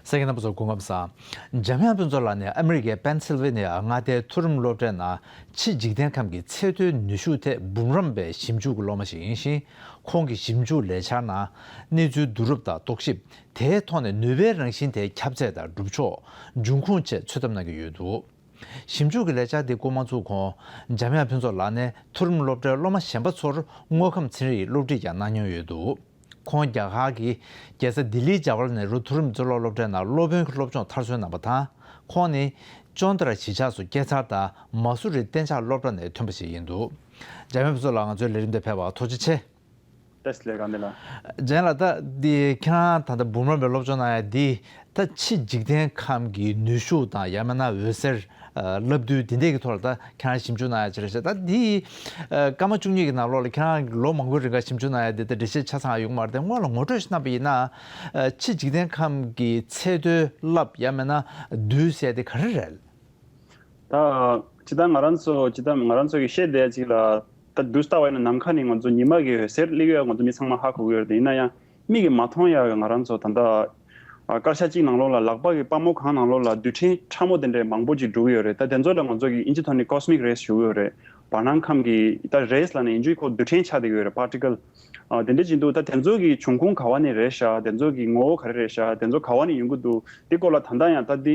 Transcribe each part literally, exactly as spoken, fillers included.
གསན་མཁན་རྣམ་པ་ཚོ་སྐུ་ཁམས་བཟང་། འཇམ་དབྱངས་ཕུན་ཚོགས་ལགས་ནི་ཨ་མི་རི་ཀའི་པེན་སིལ་ཝེ་ནི་ཡ་མངའ་སྡེའི་མཐོ་རིམ་སློབ་གྲྭའི་ནང་ཕྱི་འཇིག་རྟེན་ཁམས་ཀྱི་ཚད་མཐོའི་ནུས་ཤུགས་ཐད་འབུམ་རམས་པའི་ཞིབ་འཇུག་གི་སློབ་མ་ཞིག་ཡིན་ཞིང་། ཁོང་གི་ཞིབ་འཇུག་ལས་འཆར་ནང་གནས་ཚུལ་བསྡུ་རུབ་དང་རྟོག་ཞིབ། དེའི་ཐོག་ནས་ནུས་པའི་རང་བཞིན་དེའི་ཁྱབ་ཚད་དང་སྒྲུབ་ཕྱོགས། འབྱུང་ཁུངས་བཅས་ཚོད་ལྟ་གནང་གི་ཡོད་འདུག། ཞིབ་འཇུག་གི་ལས་འཆར་འདི་འགོ་མ་ཚུགས་གོང་། འཇམ་དབྱངས་ཕུན་ཚོགས་ལགས་ནས་མཐོ་རིམ་སློབ་གྲྭའི་སློབ་མ་གཞན་པ་ཚོར་དངོས་ཁམས་ཚན་རིག་སློབ་ཁྲིད་ཀྱང་གནང་མྱོང་ཡོད་འདུག། ཁོང་རྒྱ་གར་གྱི་རྒྱལ་ས་ལྡི་ལིའི་ཇ་ཝ་ཧར་ལ་ནེ་རུ་མཐོ་རིམ་གཙུག་ལག་སློབ་གྲྭའི་ནང་སློབ་དཔོན་གྱི་སློབ་སྦྱོང་མཐར་སོན་གནང་བ་དང་། ཁོང་ནི་ཅོན་ཏ་ར་གཞིས་ཆགས་སུ་སྐྱེས་ཚར་དང་མ་སུ་རི་གཏན་འཇགས་སློབ་གྲྭ་ནས་ཐོན་པ་ཞིག་ཡིན་འདུག། འཇམ་དབྱངས་ཕུན་ཚོགས་ལགས་ང་ཚོའི་ལས་རིམ་དེ་ཕེབས་པར་ཐུགས་རྗེ་ཆེ། བཀྲ་ཤིས་བདེ་ལེགས་དགའ་ལྡན་ལགས། ཇན་ལགས། ད་འདི་ཁྱེད་རང་ད་ལྟ་འབུམ་རམས་པའི་སློབ་སྦྱོང་གནང་ཡ་འདི་ད་ཕྱི་འཇིག་རྟེན་ཁམས་ཀྱི་ནུས་ཤུགས་དང་ཡང་མིན་ན་འོད་ཟེར་ཨ་བསླབ་བསྡུ་འདི་འདྲས་ཀྱི་ཐོག་ལ་ད་ཁྱེད་རང་ཞིབ་འཇུག་གནང་ཡ་ཅིག་རེད་ཤག། ད་འདི་ཨ་སྐར་མ་བཅུ་གཉིས་ཀྱི་ནང་ལོགས་ལ་ཁྱེད་རང་ལོ་མང་པོའི་རིང་ག་ཞིབ་འཇུག་གནང་ཡ་འདི་ད་འགྲེལ་བཤད་ཆ་ཚང་ཡོང་གི་མ་རེད་དེ། སྔོན་ལ་ངོ་སྤྲོད་ཞིག་གནང་བ་ཡིན་ན། ཨ་ཕྱི་འཇིག་རྟེན་ཁམས་ཀྱི་ཚད་མཐོའི་རླབས་ཡང་མིན་ན་རྡུལ་ཟེར་ཡ་དེ་ག་རེ་རེད། ད་སྤྱིར་བཏང་ང་རང་ཚོ་སྤྱིར་བཏང་ང་རང་ཚོ་གི་བཤད་བསྡད་ཅིག་ལ། ད་རྡུལ་ལྟ་བ་ཡིན་ན་ནམ་མཁའ་ནས་ང་ཚོ་ཉི་མ་གི་འོད་ཟེར་སླེབས་ཡོད་ང་ཚོ་མི་ཚང་མ་ཧ་གོ་གི་ཡོད་རེད། ཡིན་ན་ཡང་མིག་གིས་མ་མཐོང་ཡ་ང་རང་ཚོ་ད་ལྟ་ཨ་སྐར་ཆ་གཅིག་ནང་ལོགས་ལ་ལག་པ་གི་པར་མོ་གང་ནང་ལོགས་ལ་རྡུལ་ཕྲན་ཕྲ་མོ་དེ་འདྲས་མང་པོ་ཅིག་འགྲོ་གི་ཡོད་རེད། ད་དེ་ཚོ་ལ་ང་ཚོ་གི་ཨིན་ཇི་ཐོག་ནས་cosmic rays ཞུ་གི་ཡོད་རེད། བར་སྣང་ཁམས་ཀྱི་ད་rays ལབ་ན་ཡིན་རྒྱུ་ཁོ་རྡུལ་ཕྲན་ཆགས་བསྡད་ཀྱི་ཡོད་རེད། particle ཨ་དེ་འདྲས་ཅིག་འདུག། ད་དེ་ཚོ་གི་འབྱུང་ཁུངས་ག་བ་ནས་རེད་ཤག། དེ་ཚོ་གི་ངོ་བོ་ག་རེ་རེད་ཤག། དེ་ཚོ་ག་བ་ནས་ཡོང་གི་འདུག། དེ་སྐོར་ལ་ད་ལྟ་ཡང་ད་འདི།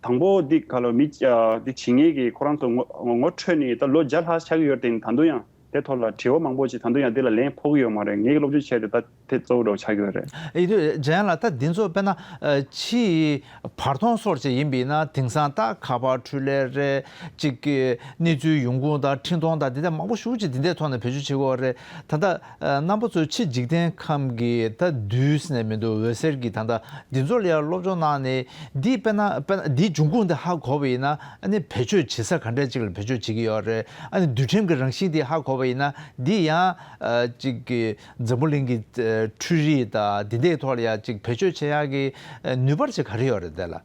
དང་པོ་འདི་ག་ལོ་མི་ཨ་འདི་བྱེད་མཁན་གྱི་ཁོ་རང་ཚོ་ངོ་ངོ་འཕྲོད་ནས་ད་ལོ་བརྒྱ་ལྷག་ཆགས་ཀྱི་ཡོད་རེད་དེ། ད་དུང་ཡང་དེ་ཐོག་ལ་དྲི་བ་མང་པོ་ཅིག་ད་དུང་ཡང་འདི་ལ་ལན་ཕོག་གི་ཡོད་མ་རེད། ངའི་སློབ་སྦྱོང་བྱས་ཏེ་ད་དེ་གཙོ་བོ་འདྲ་བོ་ཆགས་ཀྱི་ཡོད་རེད། ཨེ་དུ་ཇན་ལགས། ད་འདི་ཚོ་དཔེར་ན་ཨ་ཕྱིའི་བར་མཐོངས་སོགས་ཅིག་ཡིན་པས་ན་དེང་སང་ད་ཁ་པར་འཕྲུལ་ལས་རེད་ཅིག་གི་གནས་ཚུལ་ཡོང་ཁུངས་དང་འཕྲིན་གཏོང་དང་འདི་འདྲ་མང་པོ་ཞེ་པོ་ཅིག་འདི་འདྲའི་ཐོག་ནས་བེད་སྤྱོད་བྱེད་ཀྱི་ཡོད་རེད། ད་ལྟ་ཨ་རྣམ་པ་ཚོས་ཕྱི་འཇིག་རྟེན་ཁམས་ཀྱི་ད་རྡུལ་ཟེར་ནས་མི་འདུག། འོད་ཟེར་གྱི་ད་ལྟ་འདི་ཚོ་ལ་ཡང་སློབ་སྦྱོང་གནང་ནས་འདི་དཔེར་ན་དཔེར་ན་འདིའི་འབྱུང་ཁུངས་འདི་ཧ་གོ་བ་ཡིན་ན། ཨ་ནི་བེད་སྤྱོད་བྱེད་ས་ག་འདྲ་ཅིག་ལ་བེད་སྤྱོད་བྱེད་ཀྱི་ཡོད་རེད། ཨ་ནི་རྡུལ་ཕྲན་གྱི་རང་བཞིན་འདི་ཧ་གོ་བ་ཡིན་ན་འདི་ཡང་ཨ་ཅིག་གི་འཛམ་བུ་གླིང་གི་ཨ་འཕྲུལ་རིག་དང་འདི་འདྲའི་ཐོག་ལ་ཡང་ཅིག་བེད་སྤྱོད་བྱེད་ཡག་གི་ཨ་ནུས་པ་ཅིག་ག་རེ་ཡོད་རེད་དེ་ལ།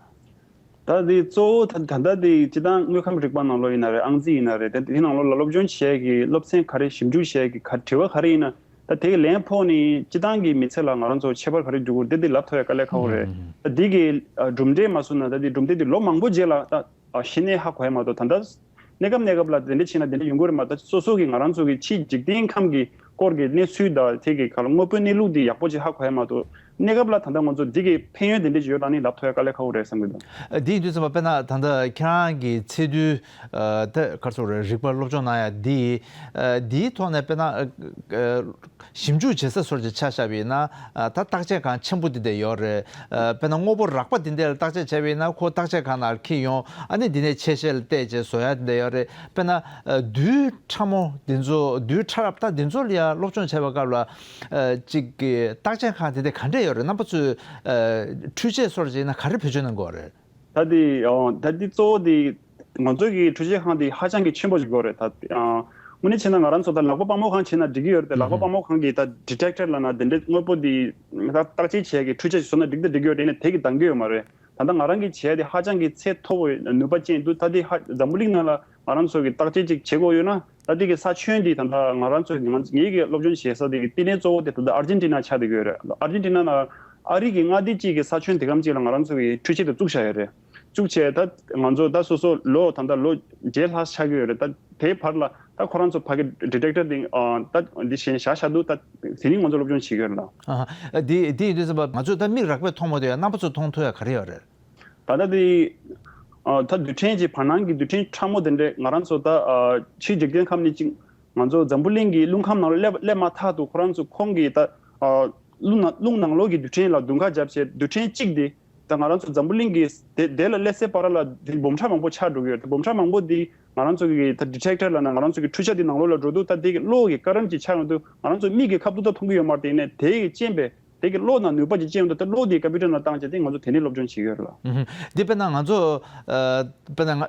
ད་འདི་གཙོ་བོ་ད་ད་ལྟ་འདི་སྤྱིར་བཏང་དངོས་ཁམས་རིག་པ་ནང་ལོགས་ཡིན་ན་རེད། ཨང་རྩིས་ཡིན་ན་རེད། ད་འདི་ནང་ལོགས་ལ་སློབ་སྦྱོང་བྱེད་ཡས་ཀྱི་སློབ་ཚན་ག་རེ་ཞིབ་འཇུག་བྱེད་ཡས་ཀྱི་ག་དྲི་བ་ག་རེ་ཡིན་ན། ད་དེ་གི་ལན་ཕོག་ནི་སྤྱིར་བཏང་གི་མི་ཚེ་ལ་ང་རང་ཚོ་ཁྱད་པར་ག་རེ་འགྲོ་གི་རེད། དེ་འདི་ལབ་ཐུབ་ཡ་དཀའ་ལས་ཁག་པོ་རེད། ད་འདི་གི་ཨ་གྲུབ་འབྲས་མ་བཟུང་ན་ད་འདི་གྲུབ་འབྲས་འདི་ལོ་མང་པོ་རྗེས་ལ་ད་ཨ་གཞི་ནས་ཧ་གོ་ཡ་མ་གཏོགས། ད་ལྟ་གནས་སྐབས་གནས་སྐབས་ལ་དེ་འདྲ་བྱས་ན་དེ་འདྲ་ཡོང་གི་རེད་མ་གཏོགས། སོ་སོ་གི་ང་རང་ཚོ་གི་ཕྱི་འཇིག་རྟེན་ཁམས་ཀྱི་སྐོར་གྱི་གནས་ཚུལ་དང་དེ་གི་ག་ལ་དངོས་པོའི་གནས་ལུགས་འདི་ཡག་པོ་ཅིག་ཧ་གོ་ཡ་མ་གཏོགས། གནས་སྐབས་ལ་ད་ལྟ་ང་ཚོ་འདི་གི་ཕན་ཡོན་དེ་འདྲ་ཅིག་ཡོད་དང་ནི་ལབ་ཐུབ་ཡ་དཀའ་ལས་ཁག་པོ་རེད་བསམ་གྱི་འདུག། འདི་ཡིན་དུས་ཙམ་པ་དཔེར་ན་ད་ལྟ་ཁྱེད་རང་གི་ཚེ་དུས་ད་ག་རེ་ཟེར་དགོས་རེད། རིག་པ་སློབ་སྦྱོང་གནང་ཡ་འདི་འདིའི་ཐོག་ནས་དཔེར་ན་ཞིབ་འཇུག་བྱེད་ས་སོགས་ཀྱི་ཆ་བཞག་པ་ཡིན་ན་ད་བརྟག་དཔྱད་ཁང་ཆེན་པོ་འདི་འདྲ་ཡོད་རེད། དཔེར་ན་དངོས་པོ་རགས་པ་འདི་འདྲ་ལ་བརྟག་དཔྱད་བྱས་པ་ཡིན་ན་ཁོ་བརྟག་དཔྱད་ཁང་ནང་འཁྱེར་ཡོང་། ཨ་ནི་འདི་ནས་ཆེ་ཤོས་ལ་བལྟས་བྱས་བཟོ་ཡ་འདི་འདྲ་ཡོད་རེད། དཔེར་ན་རྡུལ་ཕྲ་མོ་འདི་ཚོ་རྡུལ་ཕྲ་རབ་ད་འདི་ཚོ་ལ་ཡ་སློབ་སྦྱོང་བྱས་པའི་སྐབས་ལ། ཨ་གཅིག་གི་བརྟག་དཔྱད་ཁང་དེ་དེ་ག་འདྲས་ཡོད་རེད། རྣམ་པ་ཚོས་ཨ་འཕྲུལ་ཆས་སོགས་ཅིག་ཡིན་ན་ག་རེ་བེད་སྤྱོད་གནང་གི་ཡོད་རེད། ད་དེ་ཨ་ད་དེ་གཙོ་བོ་དེ་ང་ཚོ་གི་འཕྲུལ་ཆས་ཁང་དེ་ཧ་ཅང་གི་ཆེན་པོ་ཞིག་དགོས་རེད། ད་ཨ་དངོས་གནས་བྱས་ན་ང་རང་ཚོ་ད་ལག་པ་པར་མོ་ཁང་བྱས་ན་འགྲིག་གི་ཡོད་རེད་དེ། ལག་པ་པར་མོ་ཁང་གི་ད་detector ལབ་ན་དེ་འདྲས་དངོས་པོ་དེ་ད་བརྟག་དཔྱད་བྱེད་ཡ་གི་འཕྲུལ་ཆས་ཞིག་བཟོ་ན་འགྲིག་ད་འགྲིག་གི་ཡོད་རེད། ཡིན་ན་དེ་གི་འདང་གི་ཡོད་མ་རེད། ད་ལྟ་ང་རང་གིས་བྱས་ཏེ་ཧ་ཅང་གི་ཚད་མཐོ་བོའི་ནུས་པ་ཅན་འདུག། ད་ལྟའི་ཧ་འཛམ་བུ་གླིང་ནང་ལ་ང་རང་ཚོ་གི་བརྟག་དཔྱད་ཅིག་བྱེད་དགོས་ཡོད་ན། ད་ལྟའི་གི་ས་ཁྱོན་འདི་ད་ལྟ་ང་རང་ཚོ་ང་ངེད་ཀྱི་སློབ་སྦྱོང་བྱེད་ས་དེ་གི་བསྟི་གནས་གཙོ་བོ་དེ་ད་ལྟ་ཨར་ཇེན་ཊི་ན་ཆགས་བསྡད་ཀྱི་ཡོད་རེད། ཨར་ཇེན་ཊི་ན་ནང་ཨ་རི་གི་མངའ་སྡེ་གཅིག་གི་ས་ཁྱོན་དེ་གམ་གཅིག་ལ་ང་རང་ཚོ་གི་འཕྲུལ་ཆས་དེ་བཙུགས་བཞག་ཡོད་རེད། བཙུགས་བྱས་ད་ང་ཚོ་ད་སོ་སོ་ལོ་ད་ལྟ་ལོ་བརྒྱད་ལྷག་ཆགས་ཀྱི་ཡོད་རེད། ད་དེའི་བར་ལ་ད་ཁོ་རང་ཚོ་ཕ་གི་detector དེ་ཨ་ད་འདི་གཞན་བཞག་བཞག་འདུག། ད་དེ་རིང་ང་ཚོ་སློབ་སྦྱོང་བྱེད་ཀྱི་ཡོད་རེད་ལ། ཨ་ཧ། འདི་འདི་ཡིན་དུས་ཙམ་པ་ང་ཚོས་ད་མིག་རགས་པས་མཐོང་མ་ཐུབ་ཡ་རྣམ་པ་ཚོས་མཐོང་ཐུབ་ཡ་ག་རེ་ཡོད་རེད། ད་ལྟ་དེ་ཨ་ད་རྡུལ་ཕྲན་གྱི་བར་སྣང་གི་རྡུལ་ཕྲན་ཕྲ་མོ་དེ་འདྲས་ང་རང་ཚོ་ད་ཨ་ཕྱི་འཇིག་རྟེན་ཁམས་ནས་ཅིག་ང་ཚོ་འཛམ་བུ་གླིང་གི་རླུང་ཁམས་ནང་ལ་སླེབས་སླེབས་མ་ཐག་ཏུ་ཁོ་རང་ཚོ་ཁོང་གི་ད་ཨ་རླུང་ནང་རླུང་ནང་ལོགས་ཀྱི་རྡུལ་ཕྲན་ལ་མདུང་ཁ་བརྒྱབ་བྱས་རྡུལ་ཕྲན་གཅིག་དེ་ད་ང་རང་ཚོ་འཛམ་བུ་གླིང་གི་དེ་དེ་ལ་སླེབས་སའི་བར་ལ་དེ་སྦོམ་ཕྲ་མང་པོ་ཆགས་འགྲོ་གི་ཡོད་རེད། སྦོམ་ཕྲ་མང་པོ་དེ་ང་རང་ཚོ་གི་ད་detector ལབ་ན་ང་རང་ཚོ་གི་འཕྲུལ་ཆས་དེ་ནང་ལོགས་ལ་འགྲོ་དུས་ད་དེ་གི་གློག་གི་ཀ་རེན་ཊི་ཅིག་ཆགས་ཡོང་དུས་ང་རང་ཚོ་མིག་གིས་ཁ་ཐུག་ད་མཐོང་གི་ཡོད་མ་རེད། དེ་ཡིན་ནའི་དེ་གི་རྐྱེན་པས། དེ་གི་གློག་ནང་ནུས་པ་ཅིག་སྐྱེ་ཡོང་དུས་ད་གློག་དེ་ཀམ་པུ་ཊར་ནང་བཏང་བྱས་ཏེ་ང་ཚོ་དེ་ནས་སློབ་སྦྱོང་བྱེད་ཀྱི་ཡོད་རེད་ལ། ཨུ་ཧུམ། འདི་དཔེར་ན་ང་ཚོ་ཨ་དཔེར་ན་ང་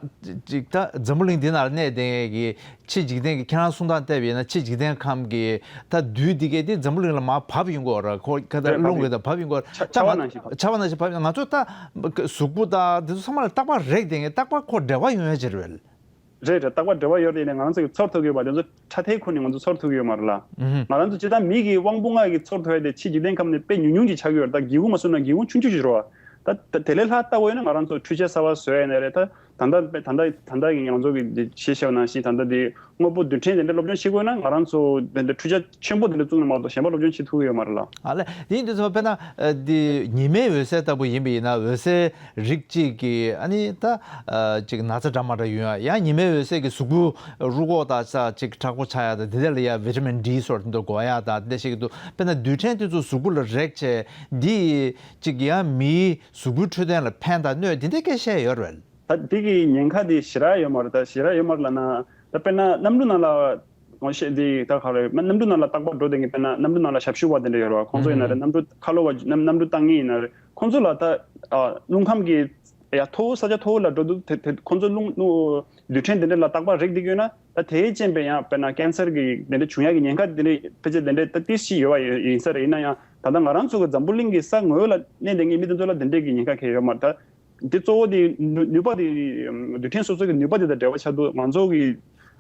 ཅིག་ད་འཛམ་བུ་གླིང་འདི་ནང་ལ་གནས་བསྡད་མཁན་གྱི་ཕྱི་འཇིག་རྟེན་གྱི་ཁྱེད་རང་གསུང་སྟངས་བལྟས་པ་ཡིན་ན་ཕྱི་འཇིག་རྟེན་ཁམས་ཀྱི་ད་རྡུལ་འདི་གས་དེ་འཛམ་བུ་གླིང་ལ་མར་བབས་ཡོང་གི་ཡོད་རེད། ཁོ་ཁ་ད་རེད། རླུང་བབས་གིས་ད་བབས་ཡོང་གི་ཡོད་རེད། ཆ་ཆ་བ་ནང་བཞིན་བབས། ཆ་བ་ནང་བཞིན་བབས། ང་ཚོ་ད་གཟུགས་པོ་ད་འདི་ཚོ་ཚང་མ་ལ་རྟག་པར་རེག་བསྡད་མཁན་རྟག་པར་ཁོ་འབྲེལ་བ་ཡོང་ཡ་ཅིག་རེད་པས། རེད་རེད། རྟག་པར་འབྲེལ་བ་ཡོད་རེད། ཡིན་ནའི་ང་རང་ཚོ་གིས་ཚོར་ཐུབ་ཀྱི་ཡོད་པ་དེ་ཚོ་ཕྲ་མཐའི་ཁོ་ནས་ང་ཚོ་ཚོར་ཐུབ་ཀྱི་ཡོད་མ་རེད་ལ། ཨུ་ཧུམ། ང་རང་ཚོ་སྤྱིར་བཏང་མིག་གིས་དབང་པོ་ལྔ་གིས་ཚོར་ཐུབ་ཡ་དེ་ཕྱི་འཇིག་རྟེན་ཁམས་ནས་དཔེ་ཉུང་ཉུང་ཅིག་ཆགས་ཀྱི་ཡོད་རེད། ད་སྒེའུ་ཁུང་མ་བཟོས་ན་སྒེའུ་ཁུང་ཆུང་ཆུང་ཅིག་རེད་བ། ད་ད་དེ་ལས་ལྷག་ལྟ་བ་ཡིན་ན་ང་རང་ཚོ་འཕྲུལ་ཆས་གསར་པ་བཟོ་ཡ་ཡིན་ན་རེད། ད་ད་ལྟ་ད་ལྟ་ད་ལྟ་གི་ང་ཚོ་གི་འདི་ཞེས་བཤད་པ་ནང་བཞིན་ད་ལྟ་འདི་དངོས་པོ་རྡུལ་ཕྲན་དེ་འདྲ་སློབ་སྦྱོང་བྱེད་དགོས་ན་ང་རང་ཚོ་དེ་འདྲ་འཕྲུལ་ཆས་ཆེན་པོ་དེ་འདྲ་བཙུགས་ན་མ་གཏོགས་གཞན་པ་སློབ་སྦྱོང་བྱེད་ཐུབ་ཀྱི་ཡོད་མ་རེད་ལ། ཨ་ལས། དེ་ཡིན་དུས་ཚོ་དཔེར་ན་ཨ་འདི་ཉི་མའི་འོད་ཟེར་ལྟ་བུ་ཡིན་པ་ཡིན་ན། འོད་ཟེར་རིགས་གཅིག་གི་ཨ་ནི་ད་ཨ་ཅིག་ན་ཚ་འདྲ་མ་འདྲ་ཡོང་ཡ། ཡང་ཉི་མའི་འོད་ཟེར་གྱི་གཟུགས་པོ་རུས་ཁོག་དང་ས་ཅིག་མཁྲེགས་པོ་ཆགས་ཡ་དང་དེ་འདྲ་ལ་ཡ་བི་ཊ་མིན་ཌི་སོགས་དེ་ཚོ་དགོས་ཡ་དང་དེ་འདྲ་ཞིག་འདུག་དཔེར་ན་རྡུལ་ཕྲན་དེ་ཚོ་གཟུགས་པོ་ལ་རེག་བྱས་འདི་ཅིག་ཡང་མིའི་གཟུགས་པོའི་འཕྲོད་བསྟེན་ལ་ཕན་དང་གནོད་དེ་འདྲ་སྐད་བཤད་ཡོད་རེད། ད་འདི་གི་ཉེན་ཁ་དེ་ཞེ་དྲག་ཡོད་མ་རེད། ད་ཞེ་དྲག་ཡོད་མ་རེད་ལབ་ན། ད་དཔེར་ན་གནམ་གྲུ་ནང་ལ་ངོ་ཤེས་འདི་ད་ག་རེ་གནམ་གྲུ་ནང་ལ་རྟག་པར་འགྲོ་བསྡད་མཁན། དཔེར་ན་གནམ་གྲུ་ནང་ལ་ཞབས་ཞུ་བ་དེ་འདྲ་ཡོད་རེད་བ། ཁོང་ཚོ་ཡིན་ན་རེད། གནམ་གྲུ་ཁ་ལོ་བ་གནམ་གནམ་གྲུ་བཏང་མཁན་ཡིན་ན་རེད། ཁོང་ཚོ་ལ་ད་ཨ་རླུང་ཁམས་ཀྱི་ཡ་མཐོ་བོ་ས་ཆ་མཐོ་བོ་ལ་འགྲོ་དུས་དེ་དེ་ཁོང་ཚོ་རླུང་རླུང་རྡུལ་ཕྲན་དེ་འདྲ་ལ་རྟག་པར་རེག་བསྡད་ཀྱི་ཡོད་ན། ད་དེའི་རྐྱེན་པས་ཡང་དཔེར་ན་ཀན་སར་གྱི་དེ་འདྲ་བྱུང་ཡག་གི་ཉེན་ཁ་དེ་འདྲ་ཕལ་ཆེར་དེ་འདྲ་ད་ཏིས་ཞིག་ཡོད་པ་ཡིན་ཡིན་ས་རེད། ཡིན་ན་ཡང་ད་ལྟ་ང་རང་ཚོ་གི་འཛམ་བུ་གླིང་གི་ས་ངོས་ལ་གནས་བསྡད་མཁན་མི་དེ་ཚོ་ལ་དེ་འདྲས་ཀྱི་ཉེན་ཁ་གང་ཡང་ཡོད་མ་རེད། ད་འདི་གཙོ་བོ་དེ་ནུས་ནུས་པ་དེ་རྡུལ་ཕྲན་སོ་སོ་གི་ནུས་པ་དེ་དང་འབྲེལ་བ་ཆགས་འདུག་ང་ཚོ་གི་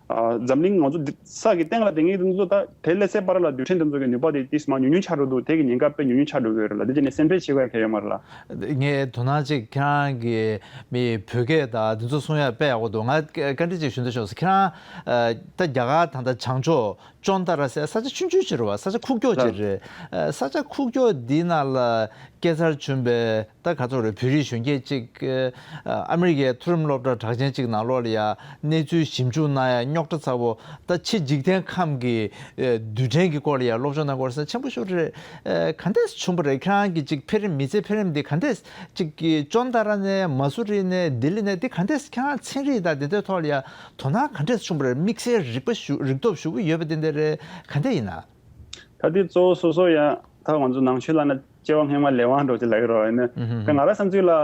ཨ་འཛམ་གླིང་ང་ཚོ་འདི་ས་གི་སྟེང་ལ་བསྡད་མཁན་དེ་ཚོ་ད་དེ་ལས་སད་པར་ལ་རྡུལ་ཕྲན་དེ་ཚོ་གི་ནུས་པ་དེ་ཏིས་མར་ཉུང་ཉུང་ཆགས་འགྲོ་འདུག་དེ་གི་ཉེན་ཁ་དཔེ་ཉུང་ཉུང་ཆགས་འགྲོ་གི་ཡོད་རེད་ལ། དེ་བྱས་ནས་སེམས་ཁྲལ་བྱེད་དགོས་ཡ་གང་ཡང་ཡོད་མ་རེད་ལ། ངས་དོ་སྣང་ཅིག་ཁྱེད་རང་གི་མི་བོད་སྐད་དང་འདི་ཚོ་གསུང་ཡ་དཔེ་ཡག་པོ་འདུག་ང་བཀའ་འདྲི་ཅིག་ཞུ་འདོད་བྱུང་སོང་། ཁྱེད་རང་ཨ་ད་རྒྱ་གར་ད་ལྟ་བྱང་ཕྱོགས་ཅོན་ཏ་ར་ཟེར་ས་ཆ་ཆུང་ཆུང་ཅིག་རེད་བ། ས་ཆ་ཁུག་ཀྱོག་ཅིག་རེད། ཨ་ས་ཆ་ཁུག་ཀྱོག་འདི་ནང་ལ་སྐྱེས་འཚར་བྱུང་པའི་ད་ག་ཚོད་རེད། བོད་རིགས་གཞོན་སྐྱེས་ཅིག་ཨ་ཨ་མི་རི་ཀའི་མཐོ་རིམ་སློབ་གྲྭ་གྲགས་ཅན་ཅིག་ནང་ལོགས་ལ་ཡ་གནས་ཚུལ་ཞིབ་འཇུག་གནང་ཡ་རྙོག་དྲ་ཚ་པོ། ད་ཕྱི་འཇིག་རྟེན་ཁམས་ཀྱི་ཨ་རྡུལ་ཕྲན་གྱི་སྐོར་ལ་ཡ་སློབ་སྦྱོང་གནང་སྐོར་ཟེར་ཆེན་པོ་ཤོས་རེད། ཨ་ག་འདྲས་བྱུང་པ་རེད། ཁྱེད་རང་གི་ཅིག་འཕེལ་རིམ་མི་ཚེ་འཕེལ་རིམ་འདི་ག་འདྲས་ཅིག་གི་ཅོན་ཏ་ར་ནས་མ་སུ་རི་ནས་ལྡི་ལི་ནས་འདི་ག་འདྲས་ཁྱེད་རང་ཚན་རིག་དང་འདི་འདྲའི་ཐོག་ལ་ཡ་དོ་སྣང་ག་འདྲས་བྱུང་པ་རེད། དམིགས་བསལ་རིག་པ་ཞུ་རིག་སྟོབས་ཞུ་གི་ཡོད་པ་དེ་འདྲ་རེད། ག་འདྲས་ཡིན་ན། ད་དེ་གཙོ་བོ་སོ་སོ་ཡང་ད་ང་ཚོ་ནང་ཆོས་ལབ་ན་སྐྱེ་བ་སྔོན་མ་ལས་དབང་འདྲ་བོ་ཅིག་ལབ་ཀྱི་རེད་བ། ཡིན་ནའི་ཨུ་ཧུམ། ད་ང་རང་བསམ་ཚུལ་ལ་ཨ་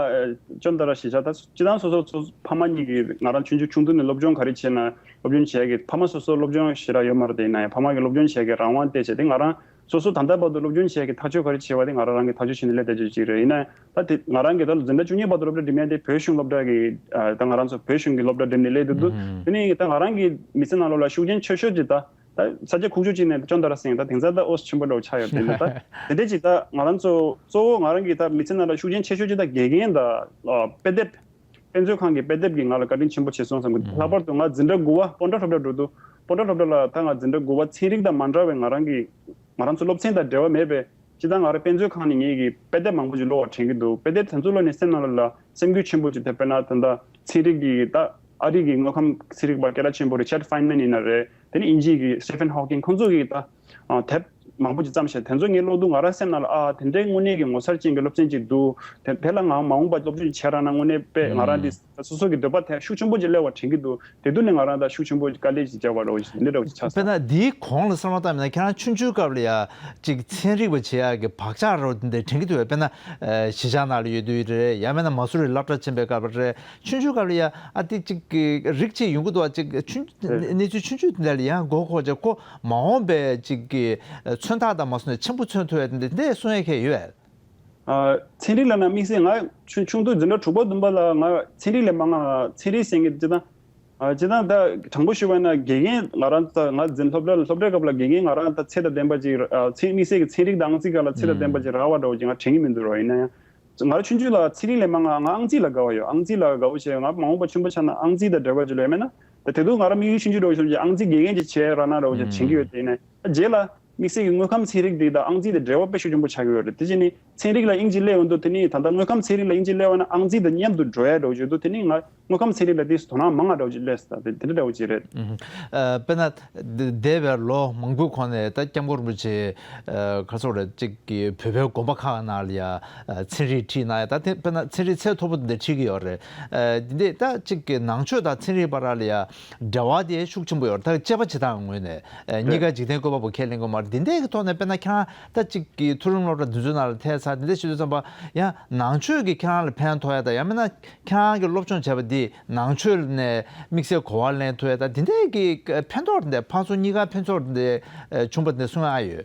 ཅོན་ཏ་ར་ཞེས་བྱ་ད་སྤྱིར་བཏང་སོ་སོ་ཚོ་ཕ་མ་གཉིས་ཀྱིས་ང་རང་ཆུང་ཆུང་ཆུང་དུས་ནས་སློབ་སྦྱོང་ག་རེ་བྱས་ན་སློབ་སྦྱོང་བྱེད་ཡ་གི་ཕ་མ་སོ་སོ་སློབ་སྦྱོང་ཞེ་དྲག་ཡོད་མ་རེད་དེ། ཡིན་ན་ཡང་ཕ་མ་གི་སློབ་སྦྱོང་བྱེད་ཡ་གི་རང་དབང་བལྟས་བྱས་ཏེ་ང་རང་སོ་སོ་ད་ལྟ་བར་དུ་སློབ་སྦྱོང་བྱེད་ཡ་གི་ཐག་གཅོད་ག་རེ་བྱས་པ་དེ་ང་རང་རང་གིས་ཐག་གཅོད་བྱས་ནས་སླེབས་བསྡད་རྒྱུ་ཅིག་རེད། ཡིན་ན་ད་དེ་ང་རང་གིས་ད་འཛིན་གྲྭ་བཅུ་གཉིས་བར་དུ་སློབ་གྲྭ་འགྲིམ་ཡ་དེ་བོད་གཞུང་སློབ་གྲྭ་གི་ཨ་ད་ང་རང་ཚོ་བོད་གཞུང་གི་སློབ་གྲྭ་འགྲིམ་ནས་སླེབས་བསྡད་འདུག་ཨུ་ཧུམ། དེ་ནས་ད་ང་རང་གི་མི་ཚེ་ནང་ལོགས་ལ་ཤུགས་རྐྱེན་ཆེ་ཤོས་ཅིག་ད་ད་ས་ཆ་ཁུག་ཀྱོག་ཅིག་ནས་ཅོན་ཏ་ར་ཟེར་ཡ་ད་དེང་སང་ད་ཨོ་ཆེན་པོ་འདྲ་བོ་ཆགས་ཡོད་དེ་ནས་ད་དེ་འདྲ་ཅིག་ད་ང་རང་ཚོ་གཙོ་བོ་ང་རང་གི་ད་མི་ཚེ་ནང་ལ་ཤུགས་རྐྱེན་ཆེ་ཤོས་ཅིག་ད་དགེ་རྒན་དང་ཨ་དཔེ་དེབ་དཔེ་མཛོད་ཁང་གི་དཔེ་དེབ་ཀྱིས་ང་ལ་བཀའ་དྲིན་ཆེན་པོ་བྱས་སོང་བསམ་གི། ལྷག་པར་དུ་ང་འཛིན་གྲྭ་དགུ་པ་སྤོན་ཊ་སློབ་གྲྭ་འགྲོ་དུས་སྤོན་ཊ་སློབ་གྲྭ་ལ་ད་ང་འཛིན་གྲྭ་དགུ་པ་ཚན་རིག་དང་མ་འདྲ་བའི་ང་རང་གི་ང་རང་ཚོ་སློབ་ཚན་དང་འབྲེལ་བ་མེད་པའི་སྤྱིར་བཏང་ང་རང་དཔེ་མཛོད་ཁང་ནས་ངེད་ཀྱི་དཔེ་དེབ་མང་པོ་ཞིག་ཀློག་པར་དྲན་གྱི་འདུག་དཔེ་དེབ་དེ་ཚོ་ཀློག་ནས་སེམས་ནང་ལ་ལ་སེམས་འགུལ་ཆེན་པོ་ཅིག་ཐེབས། དཔེར་ན་ད་ལྟ་ཚན་རིག་གི་ད་ཨ་རི་གི་དངོས་ཁམས་ཚན་རིག་པ་སྐད་གྲགས་ཆེན་པོ་རི་ཆར་ཕའིན་མན་ཡིན་ན་རེད། དེ་ནས་དབྱིན་ཇིའི་གི་སི་ཊི་ཕན་ཧོ་ཀིན་ཁོང་ཚོ་གི་ད་ཨ་དེབ་མང་པོ་ཅིག་བརྩམས་བྱས། དེ་ཚོ་ངས་ཀློག་དུས་ང་རང་སེམས་ནང་ལ་ཨ་དེ་འདྲའི་དངོས་གནས་ཀྱི་ངོ་མཚར་ཅན་གྱི་སློབ་ཚན་ཅིག་འདུག་དེ་དེ་ལ་ང་མ་འོངས་པ་སློབ་སྦྱོང་བྱས་རག་ན་དངོས་གནས་དཔེ་ང་རང་འདི་སོ་སོ་གི་འདོད་པ་དེ་ཤུགས་ཆེན་པོ་ཅིག་སླེབས་པ་དྲན་གྱི་འདུག་དེ་དུས་ནས་ང་རང་ད་ཤུགས་ཆེན་པོ་དཀའ་ལས་ཅིག་བརྒྱབ་པ་འདྲ་བོ་ཞིག་འདི་འདྲ་བོ་ཅིག་ཆགས་སོང་། དཔེར་ན་འདིའི་གོང་ལ་བསམ་བློ་བཏང་ཡིན་ན་ཁྱེད་རང་ཆུང་ཆུང་སྐབས་ལ་ཡ་ཅིག་ཚན་རིག་པ་བྱེད་ཡག་གི་བག་ཆགས་རོ་འདི་དྲན་གྱི་འདུག་བས། དཔེར་ན་ཨ་གཞིས་ཆགས་ནང་ལ་ཡོད་དུས་རེད། ཡང་མིན་ན་མ་སུ་རི་སློབ་གྲྭ་ཕྱིན་པའི་སྐབས་རེད། ཆུང་ཆུང་སྐབས་ལ་ཡ་ཨ་ཏི་ཅིག་གི་རིགས་ཅིག་ཡོང་གི་འདུག་བ། ཅིག་ཆུང་གནས་ཚུལ་ཆུང་ཆུང་དེ་འདྲ་ལ་ཡང་མགོ་འཁོར་བྱས་ཁོ་མ་འོངས་པའི་ཅིག་གི་མཚོན་རྟགས་དང་མ་སོང་ནས་ཆེན་པོ་མཚོན་ཐུབ་ཡ་དེ་འདྲ་གསུང་ཡ་གང་ཡོད་པས། ཨ་ཚན་རིག་ལབ་ན་དམིགས་བསལ་ང་ཆུང་ཆུང་དུས་འཛིན་གྲྭ་དྲུག་པ་བདུན་པ་ལ་ང་ཚན་རིག་ལས་མང་ང་ཚན་རིག་ཟེར་མཁན་སྤྱིར་བཏང་ཨ་སྤྱིར་བཏང་ད་དྲང་པོ་ཞུས་པ་ན་དགེ་རྒན་ང་རང་ད་ང་འཛིན་སློབ་གྲྭ་སློབ་གྲྭའི་སྐབས་ལ་དགེ་རྒན་ང་རང་ད་ཚད་དང་ལྡན་པ་ཅིག་ཨ་ཚན་དམིགས་བསལ་གྱི་ཚན་རིག་དང་ཨང་རྩིས་སྐབས་ལ་ཚད་དང་ལྡན་པ་ཅིག་རག་པ་འདྲ་བོ་ཅིག་ང་དྲན་གྱི་མི་འདུག་རོ། ཡིན་ན་ཡང་ང་རང་ཆུང་ཆུང་ལ་ཚན་རིག་ལས་མང་ང་ང་ཨང་རྩིས་ལ་དགའ་བ་ཡོད། ཨང་རྩིས་ལ་དགའ་བོ་བྱས་ང་མ་འོངས་པ་ཆེན་པོ་ཆགས་ན་ཨང་རྩིས་དང་འབྲེལ་བ་ཅིག་ལས་མེད་ན། ད་དེ་དུས་ང་རང་དམིགས་ཡུལ་ཆུང་ཆུང་འདྲ་བོ་ཞིག་ཨང་རྩིས་དགེ་རྒན་ཅིག་བྱས་རག་ན་འདྲ་བོ་ཅིག་དྲན་གྱི་ཡོད། དེ་ནས་རྗེས་ལ་དམིགས་བསལ་གྱི་དངོས་ཁམས་ཚན་རིག་འདི་དང་ཨང་རྩིས་དང་འབྲེལ་བ་དཔེ་ཤུགས་ཆེན་པོ་ཆགས་ཀྱི་ཡོད་རེད། དེ་བྱས་ནས་ཚན་རིག་ལ་དབྱིན་ཇི་སླེབས་ཡོང་དུས་དེ་ནས་ད་ལྟ་དངོས་ཁམས་ཚན་རིག་ལ་དབྱིན་ཇི་སླེབས་པ་ན་ཨང་རྩིས་དང་མཉམ་དུ་འགྲོ་ཡ་འདྲ་བོ་ཅིག་འདུག་དེ་ནས་ང་དངོས་ཁམས་ཚན་རིག་ལ་དེ་དོ་སྣང་མང་ང་འདྲ་བོ་ཅིག་སླེབས་སོང་། ད་དེ་དེ་འདྲ་འདྲ་བོ་ཅིག་རེད། ཨུ་ཧུམ། ཨ་དཔེར་ན་འདས་པའི་ལོ་མང་པོའི་གོང་ནས་ད་སྐྱབས་མགོན་རིན་པོ་ཆེ་ཨ་ག་ཚོད་རེད་ཅིག་གི་བོད་པའི་དགོན་པ་ཁག་ནང་ལ་ཡ་ཨ་ཚན་རིག་ཁྲིད་གནང་ཡ། ད་དེ་དཔེར་ན་ཚན་རིག་ཚད་མཐོ་པོ་འདི་ཁྲིད་ཀྱི་ཡོད་རེད། ཨ་འདི་འདྲ་ད་ཅིག་གི་ནང་ཆོས་དང་ཚན་རིག་བར་ལ་ཡ་འབྲེལ་བ་དེ་ཤུགས་ཆེན་པོ་ཡོད་རེད། ད་དཔྱད་པ་བྱེད་སྟངས་ངོས་ནས་ཨ་གཉིས་ཀ་འཇིག་རྟེན་བཀོད་པ་པོ་ཁས་ལེན་དགོས་མ་རེད། འདི་འདྲའི་གི་ཐོག་ནས་དཔེར་ན་ཁྱེད་རང་ད་ཅིག་གི་མཐོ་རིམ་སློབ་གྲྭ་འདི་ཚོའི་ནང་ལ་ཐད་ཚར་འདི་འདྲ་བྱེད་དུས་ཙམ་པ་ཡང་ནང་ཆོས་ཀྱི་ཁྱེད་རང་ལ་ཕན་ཐོགས་ཡ་དང་ཡང་མིན་ན་ཁྱེད་རང་གི་སློབ་སྦྱོང་བྱས་པ་འདི་ནང་ཆོས་ནས་དམིགས་བསལ་གོ་བ་ལེན་ཐུབ་ཡ་དང་འདི་འདྲའི་གི་ཕན་ཐོགས་འདི་ཕར་ཚུར་གཉིས་ཀ་ཕན་ཐོགས་འདི་བྱུང་བ་འདི་གསུང་ཡ་ཡོད།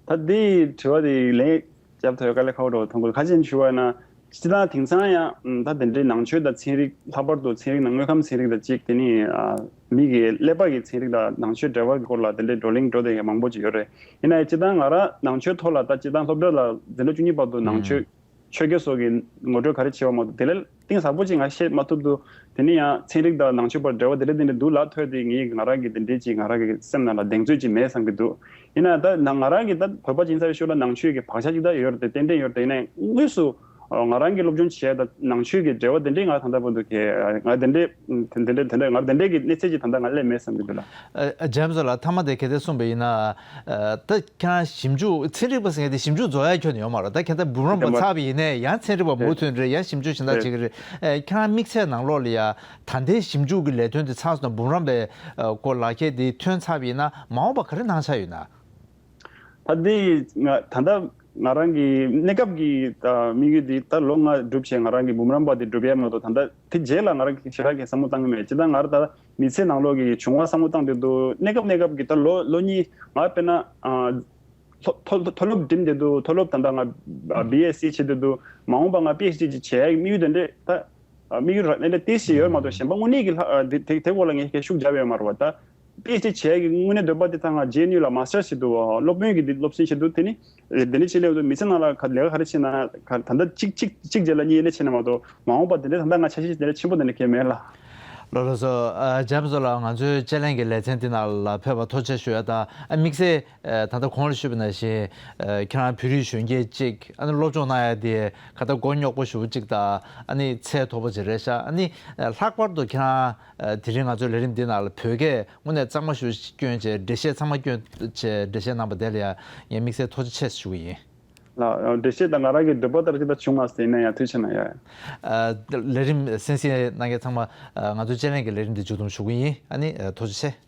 ད་འདི་དྲི་བ་འདི་ལན་རྒྱབ་ཐུབ་ཡ་དཀའ་ལས་ཁག་པོ་འདྲ་བོ་མཐོང་གི་འདུག་ཁ་ཅིག་ཞུ་བ་ན་སྤྱིར་བཏང་དེང་སང་ཡང་ད་དེ་འདྲའི་ནང་ཆོས་དང་ཚན་རིག་ལྷག་པར་དུ་ཚན་རིག་ནང་དངོས་ཁམས་ཚན་རིག་དང་གཅིག་དེ་ནི་མི་གི་ཀླད་པ་གི་ཚན་རིག་དང་ནང་ཆོས་འབྲེལ་བ་གི་སྐོར་ལ་དེ་འདྲའི་བགྲོ་གླེང་འགྲོ་བསྡད་མཁན་མང་པོ་ཅིག་ཡོད་རེད། ཡིན་ན་ཡང་སྤྱིར་བཏང་ང་རང་ནང་ཆོས་ཐོག་ལ་ད་སྤྱིར་བཏང་སློབ་གྲྭ་ལ་འཛིན་གྲྭ་བཅུ་གཉིས་བར་དུ་ནང་ཆོས་ ཆོས་རྒྱལ་སོགས་ཀྱི་ངོ་སྤྲོད་ག་རེ་བྱས་པ་མ་གཏོགས། དེ་ལས་གཏིང་ཟབ་པོ་ཅིག་ང་ཤེས་མ་ཐུབ་འདུག་དེ་ནས་ཡང་ཚན་རིག་དང་ནང་ཆོས་བར་འབྲེལ་བ་དེ་འདྲ་དེ་འདྲ་འདུག་ལབ་ཐོས་ཏེ། ངས་ང་རང་གི་དེ་འདྲས་ཅིག་ང་རང་གི་སེམས་ནང་ལ་གདེང་ཚོད་ཅིག་མེད་བསམ་གྱི་འདུག་ཡིན་ན་ད་ང་རང་གི་ད་བོད་པ་ཅིག་ཡིན་ས་ཡོད་ཤུགས་ལ་ནང་ཆོས་ཀྱི་བག་ཆགས་ཅིག་ད་ཡོད་རེད་དེ། ཏན་ཏན་ཡོད་རེད་དེ། ཡིན་ན་དངོས་སུ་ང་རང་གི་སློབ་སྦྱོང་བྱས་ད་ནང་ཆོས་ཀྱི་འབྲེལ་བ་དེ་འདྲས་ང་ད་ལྟ་བར་དུ་གལ་ང་དེ་འདྲས་དེ་འདྲས་དེ་འདྲས་དེ་འདྲས་ང་དེ་འདྲས་ཀྱི་གནས་ཚད་ཅིག་ད་ལྟ་ང་སླེབས་མེད་བསམ་གྱི་འདུག་ལ། ཨ་ཨ་ཇེམ་སི་ལགས། མཐའ་མ་དེ་གལ་ཏེ་གསུངས་པ་ཡིན་ན། ཨ་ད་ཁྱེད་རང་ཞིབ་འཇུག་ཚན་རིག་པ་ཟེར་མཁན་དེ་ཞིབ་འཇུག་རྫོགས་ཡ་ཁྱོན་ནས་ཡོད་མ་རེད། ད་ཁྱེད་ད་འབུམ་རམས་པ་ཚར་བ་ཡིན་ནའི་ཡང་ཚན་རིག་པ་མུ་མཐུད་རེད། ཡང་ཞིབ་འཇུག་གཞན་དག་བྱེད་ཀྱི་རེད། ཨེ་ཁྱེད་རང་དམིགས་ཚད་ནང་ལོགས་ལ་ཡ་ད་ལྟའི་ཞིབ་འཇུག་གི་ལས་དོན་དེ་ཚར་སོང་ན། འབུམ་རམས་པའི་ཨ་སྐོར་ལག་ཁྱེར་དེ་ཐོན་ཚར་བ་ཡིན་ན་མ་འོངས་པ་ག་རེ་གནང་འཆར་ཡོད་ན། ད་འདི་ང་ད་ལྟ་ང་རང་གི་གནས་སྐབས་ཀྱི་ད་དམིགས་ཡུལ་འདི་ད་ལོ་ལྔ་བསྒྲུབས་བྱས་ང་རང་གི་འབུམ་རམས་པ་འདི་བསྒྲུབས་ཡ་མ་གཏོགས། ད་ལྟ་དེ་རྗེས་ལ་ང་རང་གི་ཞེ་དྲག་གི་བསམ་བློ་བཏང་གི་མེད། ཇི་ལྟར་ང་རང་ད་མི་ཚེ་ནང་ལོགས་ཀྱི་བྱུང་བ་བསམ་བློ་བཏང་བསྡད་འདུག་གནས་སྐབས་གནས་སྐབས་ཀྱི་ད་ལོ་ལོ་གཉིས་ང་དཔེར་ན་ཨ་མཐོ་མཐོ་མཐོ་སློབ་འགྲིམས་བསྡད་འདུག་མཐོ་སློབ་ད་ལྟ་ང་བི་ཨེས་སི་བྱེད་བསྡད་འདུག་མ་འོངས་པ་ང་པི་ཨེཆ་ཌི་ཅིག་བྱེད་ཡ་གི་དམིགས་ཡུལ་དེ་འདྲས་ད་དམིགས་ཡུལ་ར་ནས་ཏིས་ཞིག་ཡོད་མ་གཏོགས། གཞན་པ་དངོས་གནས་ཀྱི་ལྷ་དེ་དེ་སྐོར་ལ་ངས་སྐད་ཤུགས་རྒྱབ་ཡོད་མ་རེད་བ། ད་པི་ཨེཆ་ཌི་བྱེད་ཡ་གི་དངོས་གནས་འདོད་པ་དེ་ད་ང་ཇེ་ཨེན་ཡུ་ལ་མ་སི་ཊར་བྱེད་འདུག་བ། སློབ་དཔོན་གྱི་དེ་སློབ་ཚན་བྱེད་འདུག་དེ་ནི་དེ་ནི་ཆེད་ལས་འདུག་མི་ཚེ་ནང་ལ་ག་ལས་ཀ་ག་རེ་བྱེད་ན་ག་ད་ལྟ་གཅིག་གཅིག་གཅིག་རྗེས་ལ་གཉིས་ལས་བྱེད་ན་མ་གཏོགས། མ་འོངས་པ་དེ་འདྲས་ད་ལྟ་ང་འཆར་གཞི་དེ་འདྲས་ཆེན་པོ་དེ་འདྲས་གལ་མེད་ལ། ལགས་ལགས་སོ། ཨ་ཇེམ་སི་ལགས། ང་ཚོའི་དཔྱད་གླེང་གི་ལེ་ཚན་འདི་ནང་ལ་ཕེབས་པར་ཐུགས་རྗེ་ཆེ་ཞུ་ཡ་དང་། ཨ་དམིགས་བསལ་ཨ་ད་ལྟ་གོང་ལ་ཞུས་པ་ནང་བཞིན་ཨ་ཁྱེད་རང་བོད་རིགས་གཞོན་སྐྱེས་གཅིག་ཨ་ནི་སློབ་སྦྱོང་གནང་ཡ་དེ་ག་ད་མགོ་རྙོག་པོ་ཞེ་པོ་གཅིག་དང་། ཨ་ནི་ཚད་མཐོ་པོ་ཅིག་རེད་ཤག་ཨ་ནི་ཨ་ལྷག་པར་དུ་ཁྱེད་རང་ཨ་དེ་རིང་ང་ཚོའི་ལས་རིམ་འདི་ནང་ལ་བོད་སྐད་དངོས་གནས་གཙང་མ་ཞེ་པོ་ཞིག་བསྐྱོན་བྱས། འགྲེལ་བཤད་ཚང་མ་བསྐྱོན་བྱས་འགྲེལ་བཤད་གནང་པ་དེ་ལ་ཡང་ངས་དམིགས་བསལ་ཐུགས་རྗེ་ཆེ་ཞུ་གི་ཡིན། ལགས། འགྲེལ་བཤད་དང་ང་རང་གི་འདོད་པ་ལྟར་ཅིག་ད་བྱུང་མ་སོང་། ཡིན་ན་ཡང་ཐུགས་རྗེ་གནང་ཡ། ཨ་ལས་རིམ་གསན་གཟིགས་གནང་མཁན་ཚང་མ་ཨ་ང་ཚོའི་དཔྱད་གླེང་གི་ལས་རིམ་འདི་མཇུག་བསྡོམས་ཞུ་གི་ཡིན། ཨ་ནི་ཨ་ཐུགས་རྗེ་ཆེ།